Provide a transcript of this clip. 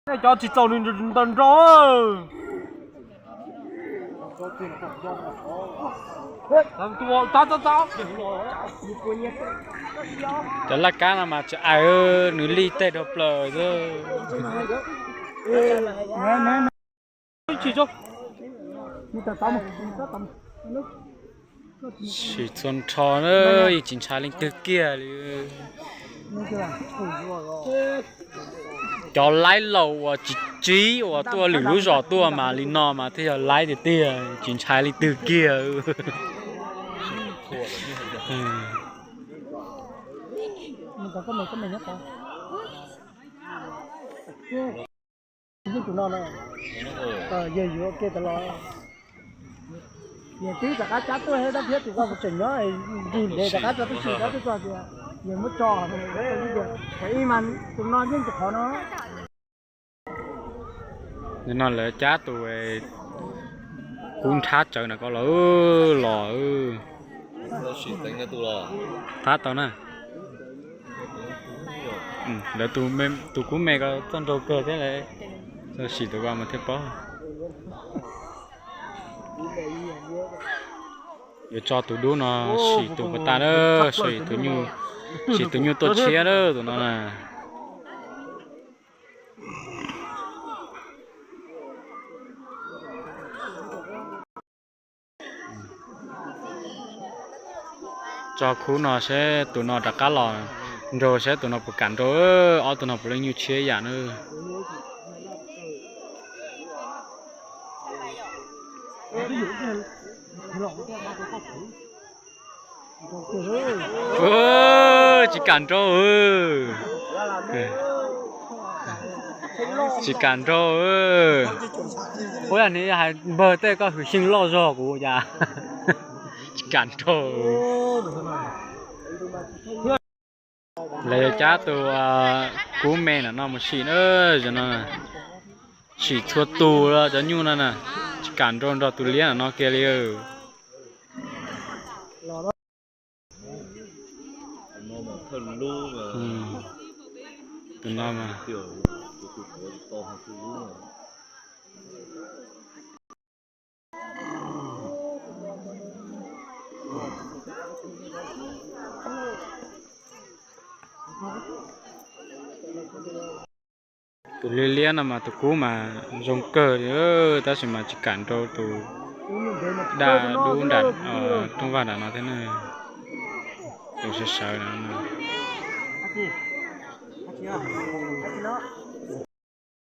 Cov tsis txaus nws nrog nrog. Cov laj kab no mas tsis aws, nws lij tej dhau plaws xwb. Sim txhua nrho na, yeej tsis ntshai leej twg kiag li. Cov laib laus uas tsis tsiv uas tuaj lwm lub zos tuaj mas li no mas thiaj yog laib tiag tiag, tsis ntshai leej twg kiag. Yog twb rov qab cab tuaj thiab, tab sis tus ko tseem nyob, ncig ntev rov qab tso tib si, rov qab tuaj tso tias yog muab tso, ib mas tus no yeej tus qhov no. Nim no lawv cab tus kub nrhab tsawv na ko los, los thab tau na. Lawv tus kub me ko txawj nraug kawg thiab, sim tus ko mas thiaj paub. Yuav tso tus dub no sim tus puas tag na, sim tus nyuj, sim tus nyuj tuaj tshiab na tus no na. Tso khub no seb tus no rov qab los nraug, seb tus no puas kam nraug, ob tug no puav leej nyuj tshiab yam na. Tsis kam nraug, tsis kam nraug. Ua yog nws hais npawg tej koj hwm xyeej loj zog kuv cas tsis kam nraug. Lawv yuav cab tus kub me na no mus sim na, zaum no sim txhua tus los cov nyuj no na, tsis kam nraug nrog tus liab na no kiag li. Tus no mas tus liab liab no mas tus kub mas zoo kawg li, tab sis mas tsis kam nraug tus daj dub nram rooj vag nram no thiab na. Tus sawv sawv no.